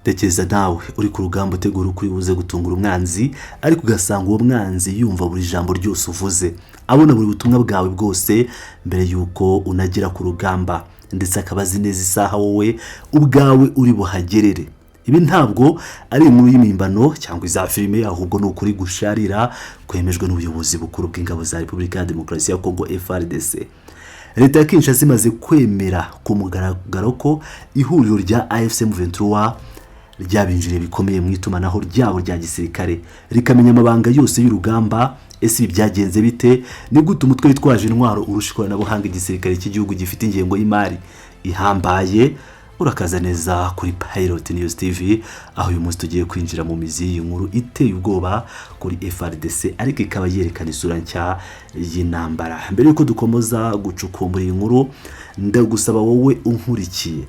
Tekereza nawe uri ku rugamba utegura uko uri buze gutungura umwanzi, ariko ugasanga uwo mwanzi yumva buri jambo ryose uvuze, abona buri butumwa bwawe bwose mbere y'uko unagera ku rugamba, ndetse akaba azi neza isaha wowe ubwawe uri buhagerere. Ibi ntabwo ari inkuru y'impimbano cyangwa iza filime, ahubwo ni ukuri gusharira kwemejwe n'ubuyobozi bukuru bw'ingabo za Repubulika ya Demokarasi ya Kongo, FARDC. Leta ya Kinshasa imaze kwemera ku mugaragaro ko ihuriro rya AFC M23 ryabinjiriye bikomeye mu itumanaho ryabo rya gisirikare, rikamenya amabanga yose y'urugamba. Ese ibi byagenze bite? Ni gute umutwe witwaje intwaro urusha ikoranabuhanga igisirikare cy'igihugu gifite ingengo y'imari ihambaye? Urakaza neza kuri Pilot News TV, aho uyu munsi tugiye kwinjira mu mizi y'iyi nkuru iteye ubwoba kuri FARDC, ariko ikaba yerekana isura nshya y'intambara. Mbere y'uko dukomeza gucukumbura iyi nkuru, ndagusaba wowe unkurikiye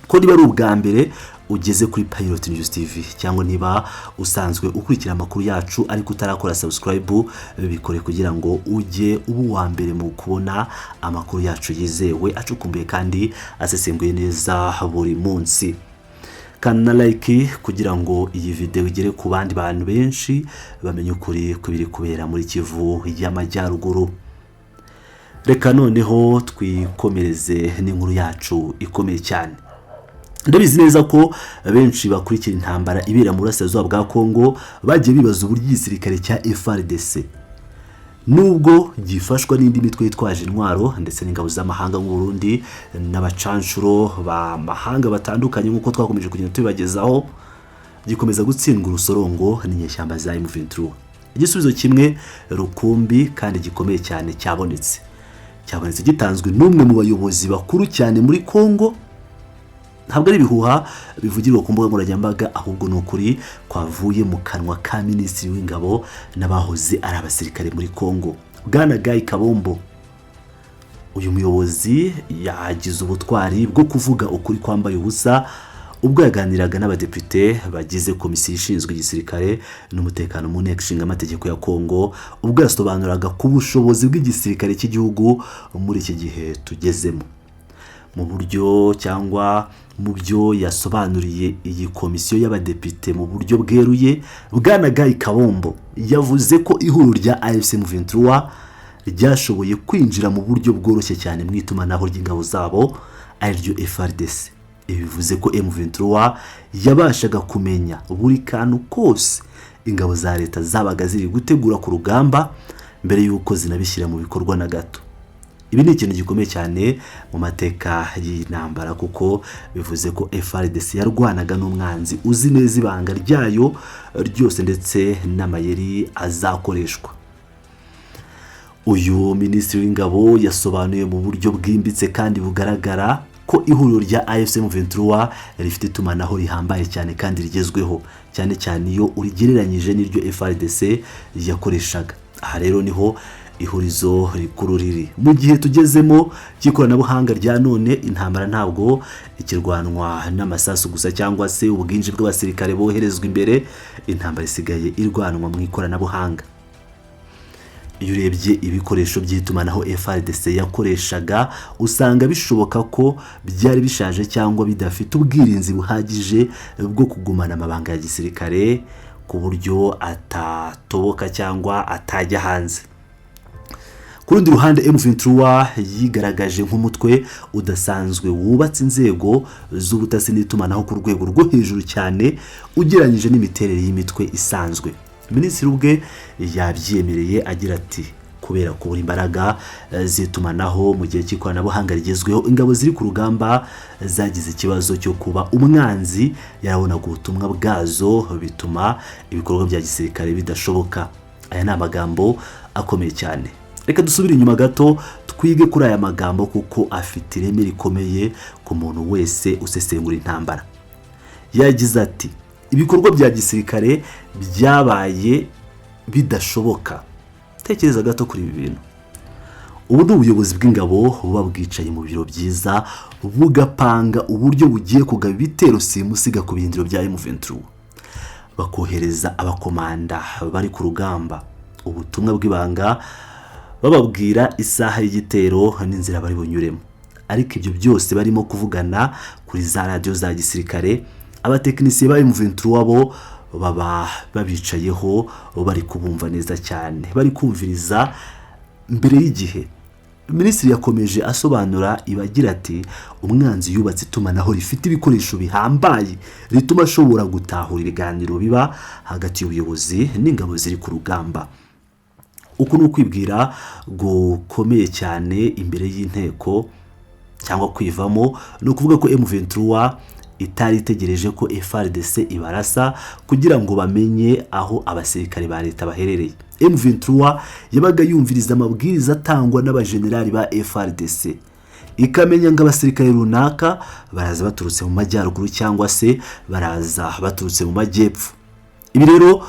ko niba ari ubwa mbere ugeze kuri Pilot News TV, cyangwa niba usanzwe ukurikira amakuru yacu ariko utarakora subscribe, bikore kugira ngo ujye uba uwa mbere mu kubona amakuru yacu yizewe, acukumbuye kandi asesenguye neza buri munsi. Kandi na like kugira ngo iyi video igere ku bandi bantu benshi, bamenye ukuri kw'ibiri kubera muri Kivu y'Amajyaruguru. Reka noneho twikomereze n'inkuru yacu ikomeye cyane. Ndabizi neza ko benshi bakurikira intambara ibera mu burasirazuba bwa Kongo bagiye bibaza uburyo igisirikare cya FARDC, nubwo gifashwa n'indi mitwe yitwaje intwaro ndetse n'ingabo z'amahanga nk'u Burundi n'abacanshuro b'amahanga batandukanye, nk'uko twakomeje kugenda tubibagezaho, gikomeza gutsindwa urusorongo n'inyeshyamba za M23. Igisubizo kimwe rukumbi kandi gikomeye cyane cyabonetse gitanzwe n'umwe mu bayobozi bakuru cyane muri Kongo. Ntabwo ari ibihuha bivugirwa ku mbuga nkoranyambaga, ahubwo ni ukuri kwavuye mu kanwa ka minisitiri w'ingabo n'abahoze ari abasirikare muri Congo, Bwana Guy Kabombo. Uyu muyobozi yagize ubutwari bwo kuvuga ukuri kwambaye ubusa ubwo yaganiraga n'abadepite bagize komisiyo ishinzwe igisirikare n'umutekano mu Nteko Ishinga Amategeko ya Kongo, ubwo yasobanuraga ku bushobozi bw'igisirikare cy'igihugu muri iki gihe tugezemo. Mu buryo cyangwa mu byo yasobanuriye iyi komisiyo y'abadepite mu buryo bweruye, Bwana Guy Kabombo yavuze ko ihuriro rya AFC M23 ryashoboye kwinjira mu buryo bworoshye cyane mu itumanaho ry'ingabo zabo, ariryo FARDC. Ibi bivuze ko M23 yabashaga kumenya buri kantu kose ingabo za leta zabaga ziri gutegura ku rugamba mbere y'uko zinabishyira mu bikorwa na gato. Ibi ni ikintu gikomeye cyane mu mateka y'intambara, kuko bivuze ko FARDC yarwanaga n'umwanzi uzi neza ibanga ryayo ryose ndetse n'amayeri azakoreshwa. Uyu minisitiri w'ingabo yasobanuye mu buryo bwimbitse kandi bugaragara ko ihuriro rya AFC M23 rifite itumanaho rihambaye cyane kandi rigezweho, cyane cyane iyo urigereranyije n'iryo FARDC yakoreshaga. Aha rero niho ihurizo rikuru riri. Mu gihe tugezemo cy'ikoranabuhanga rya none, intambara ntabwo ikirwanwa n'amasasu gusa cyangwa se ubwinshi bw'abasirikare boherezwa imbere. Intambara isigaye irwanwa mu ikoranabuhanga. Iyo urebye ibikoresho by'itumanaho FARDC yakoreshaga, usanga bishoboka ko byari bishaje cyangwa bidafite ubwirinzi buhagije bwo kugumana amabanga ya gisirikare ku buryo atatoboka cyangwa atajya hanze. Ku rundi ruhande, M23 yigaragaje nk'umutwe udasanzwe wubatse inzego z'ubutasi n'itumanaho ku rwego rwo hejuru cyane ugereranyije n'imiterere y'imitwe isanzwe. Minisitiri ubwe yabyemereye agira ati: "Kubera kubura imbaraga z'itumanaho mu gihe cy'ikoranabuhanga rigezweho, ingabo ziri ku rugamba zagize ikibazo cyo kuba umwanzi yarabonaga ubutumwa bwazo, bituma ibikorwa bya gisirikare bidashoboka." Aya ni amagambo akomeye cyane. Reka dusubire inyuma gato twige kuri aya magambo, kuko afite ireme rikomeye ku muntu wese usesengura intambara. Yagize ati: "Ibikorwa bya gisirikare byabaye bidashoboka." Tekereza gato kuri ibi bintu. Ubu ni ubuyobozi bw'ingabo buba bwicaye mu biro byiza, bugapanga uburyo bugiye kugaba ibitero simusiga ku birindiro bya M23, bakohereza abakomanda bari ku rugamba ubutumwa bw'ibanga, bababwira isaha y'igitero n'inzira bari bunyuremo. Ariko ibyo byose barimo kuvugana kuri za radiyo za gisirikare, Abatekinisiye ba M23 bo baba babicayeho, bari kubumva neza cyane, bari kumviriza mbere y'igihe. Minisitiri yakomeje asobanura ibagira ati: "Umwanzi yubatse itumanaho rifite ibikoresho bihambaye rituma ashobora gutahura ibiganiro biba hagati y'ubuyobozi n'ingabo ziri ku rugamba." Uku ni ukwibwira gukomeye cyane imbere y'inteko cyangwa kwivamo. Ni ukuvuga ko M23 itari itegereje ko FARDC ibarasa kugira ngo bamenye aho abasirikare ba leta baherereye. M23 yabaga yumviriza amabwiriza atangwa n'abajenerali ba FARDC, ikamenya ngo abasirikare runaka baraza baturutse mu majyaruguru cyangwa se baraza baturutse mu majyepfo. Ibi rero,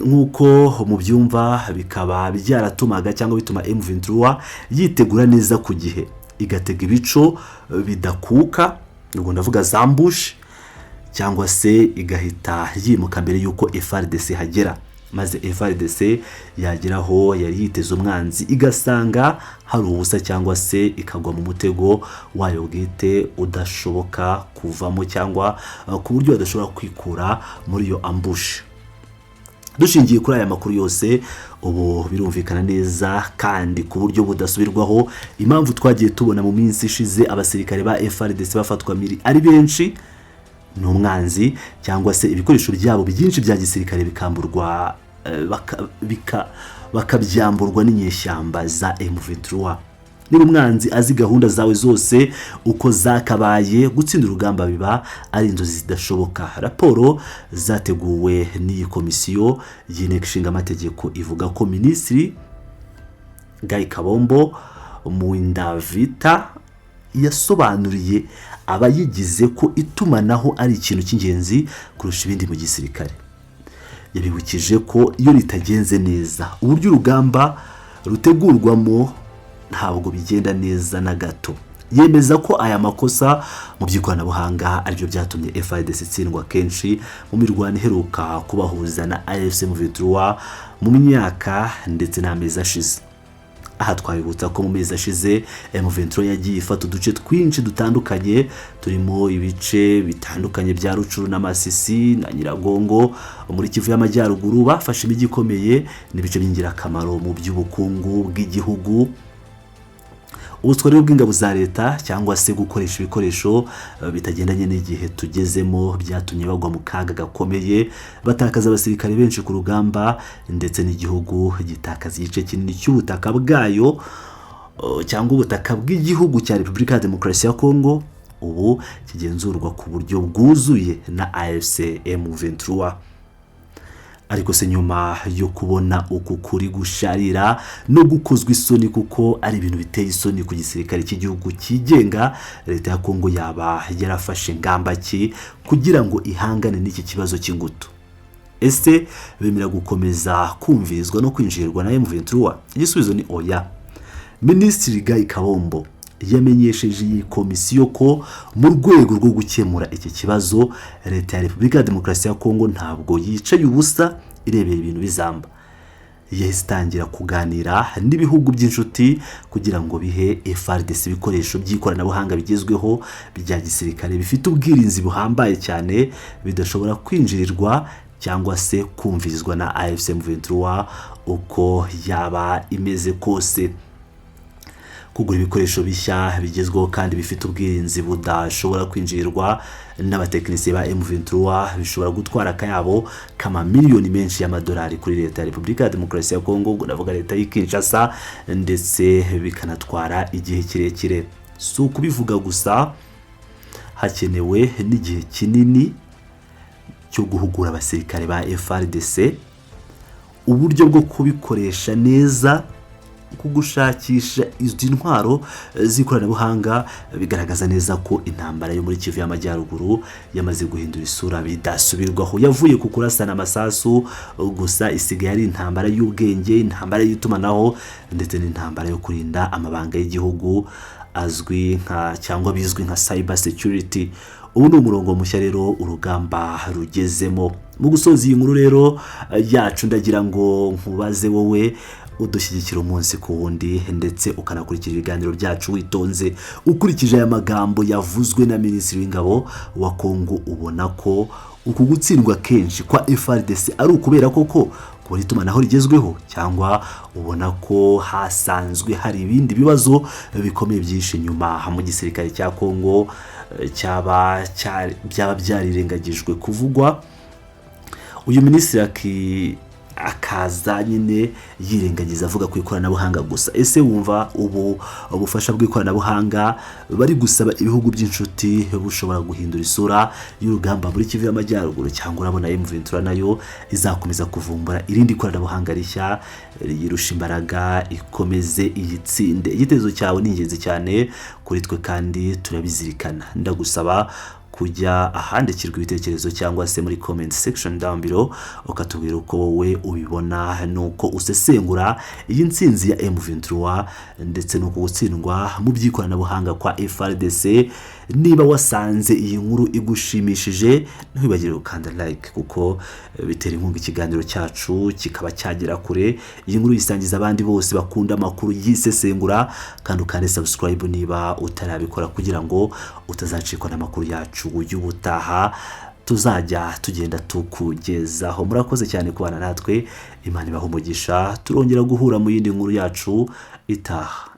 nk'uko mubyumva, bikaba byaratumaga cyangwa bituma M23 yitegura neza ku gihe, igatega ibico bidakuka, ubwo ndavuga za ambush, cyangwa se igahita yimuka mbere y'uko FARDC hagera, maze FARDC yageraho yari yiteze umwanzi igasanga hari ubusa, cyangwa se ikagwa mu mutego wayo bwite udashoboka kuvamo, cyangwa ku buryo badashobora kwikura muri iyo ambush. Dushingiye kuri aya makuru yose, ubu birumvikana neza kandi ku buryo budasubirwaho impamvu twagiye tubona mu minsi ishize abasirikare ba FARDC bafatwa miri ari benshi ni umwanzi, cyangwa se ibikoresho byabo byinshi bya gisirikare bikamburwa, bakabyamburwa n'inyeshyamba za M23. Niba umwanzi azi gahunda zawe zose uko zakabaye, gutsinda urugamba biba ari inzozi zidashoboka. Raporo zateguwe n'iyi komisiyo y'Inteko Ishinga Amategeko ivuga ko Minisitiri Guy Kabombo Mwadiamvita yasobanuriye abayigize ko itumanaho ari ikintu cy'ingenzi kurusha ibindi mu gisirikare. Yabibukije ko iyo ritagenze neza, uburyo urugamba rutegurwamo ntabwo bigenda neza na gato. Yemeza ko aya makosa mu by'ikoranabuhanga aribyo byatumye FARDC itsindwa kenshi mu mirwano iheruka kubahuza na AFC M23 mu myaka ndetse n'amezi ashize. Aha twabibutsa ko mu mezi ashize M23 yagiye ifata uduce twinshi dutandukanye, turimo ibice bitandukanye bya Rutshuru na Masisi na Nyiragongo muri Kivu y'Amajyaruguru. Bafashe imijyi ikomeye n'ibice by'ingirakamaro mu by'ubukungu bw'igihugu. Ubuswa rero bw'ingabo za leta cyangwa se gukoresha ibikoresho bitagendanye n'igihe tugezemo byatumye bagwa mu kaga gakomeye, batakaza abasirikare benshi ku rugamba, ndetse n'igihugu gitakaza igice kinini cy'ubutaka bwayo, cyangwa ubutaka bw'igihugu cya Repubulika ya Demokarasi ya Kongo, ubu kigenzurwa ku buryo bwuzuye na AFC M23. Ariko se nyuma yo kubona uku kuri gusharira no gukozwa isoni, kuko ari ibintu biteye isoni ku gisirikare cy'igihugu cyigenga, leta ya Kongo yaba yarafashe ingamba ki kugira ngo ihangane n'iki kibazo cy'ingutu? Ese bemera gukomeza kumvirizwa no kwinjirirwa na M23? Igisubizo ni oya. Minisitiri Guy Kabombo yamenyesheje iyi komisiyo ko mu rwego rwo gukemura iki kibazo, leta ya Repubulika ya Demokarasi ya Kongo ntabwo yicaye ubusa irebera ibintu bizamba. Yahise itangira kuganira n'ibihugu by'inshuti kugira ngo bihe FARDC ibikoresho by'ikoranabuhanga bigezweho bya gisirikare bifite ubwirinzi buhambaye cyane, bidashobora kwinjirirwa cyangwa se kumvirizwa na AFC M23 uko yaba imeze kose. Kugura ibikoresho bishya bigezweho kandi bifite ubwirinzi budashobora kwinjirirwa n'abatekinisiye ba M23 bishobora gutwara akayabo k'amamiliyoni menshi y'amadolari kuri leta ya Repubulika ya Demokarasi ya Kongo, ubwo ndavuga leta y'i Kinshasa, ndetse bikanatwara igihe kirekire. Si ukubivuga gusa, hakenewe n'igihe kinini cyo guhugura abasirikare ba FARDC uburyo bwo kubikoresha neza. Ku gushakisha izi ntwaro z'ikoranabuhanga bigaragaza neza ko intambara yo muri Kivu y'Amajyaruguru yamaze guhindura isura bidasubirwaho. Yavuye ku kurasana amasasu gusa, isigaye ari intambara y'ubwenge, intambara y'itumanaho, ndetse n'intambara yo kurinda amabanga y'igihugu azwi nka cyangwa bizwi nka cyber security. Ubu ni umurongo mushya rero urugamba rugezemo. Mu gusoza iyi nkuru rero yacu, ndagira ngo nkubaze wowe. Udushyigikira umunsi ku wundi, ndetse ukanakurikira ibiganiro byacu witonze. Ukurikije aya magambo yavuzwe na Minisitiri w'Ingabo wa Kongo, ubona ko uku gutsindwa kenshi kwa FARDC ari ukubera koko kubona itumanaho rigezweho, cyangwa ubona ko hasanzwe hari ibindi bibazo bikomeye byinshi inyuma mu gisirikare cya Kongo cyaba byaba byarirengagijwe kuvugwa? Uyu minisitiri akaza nyine yirengagiza avuga ku ikoranabuhanga gusa. Ese wumva ubu ubufasha bw'ikoranabuhanga bari gusaba ibihugu by'inshuti bushobora guhindura isura y'urugamba muri Kivu y'Amajyaruguru, cyangwa urabona M23 nayo izakomeza kuvumbura irindi koranabuhanga rishya riyirusha imbaraga, ikomeze iyitsinde? Igitekerezo cyawe ni ingenzi cyane kuri twe kandi turabizirikana. Ndagusaba kujya ahandikirwa ibitekerezo cyangwa se muri comment section down below, ukatubwira uko wowe ubibona nuko usesengura iyi ntsinzi ya M23 ndetse n'uko gutsindwa mu by'ikoranabuhanga kwa FARDC. Niba wasanze iyi nkuru igushimishije, ntiwibagire gukanda like, kuko bitera inkunga ikiganiro cyacu kikaba cyagera kure. Iyi nkuru yisangiza abandi bose bakunda amakuru yisesengura, kandi ukande subscribe niba utarabikora, kugira ngo utazacikwa n'amakuru yacu y'ubutaha tuzajya tugenda tukugezaho. Murakoze cyane kubana natwe, Imana ibaha umugisha. Turongera guhura mu yindi nkuru yacu itaha.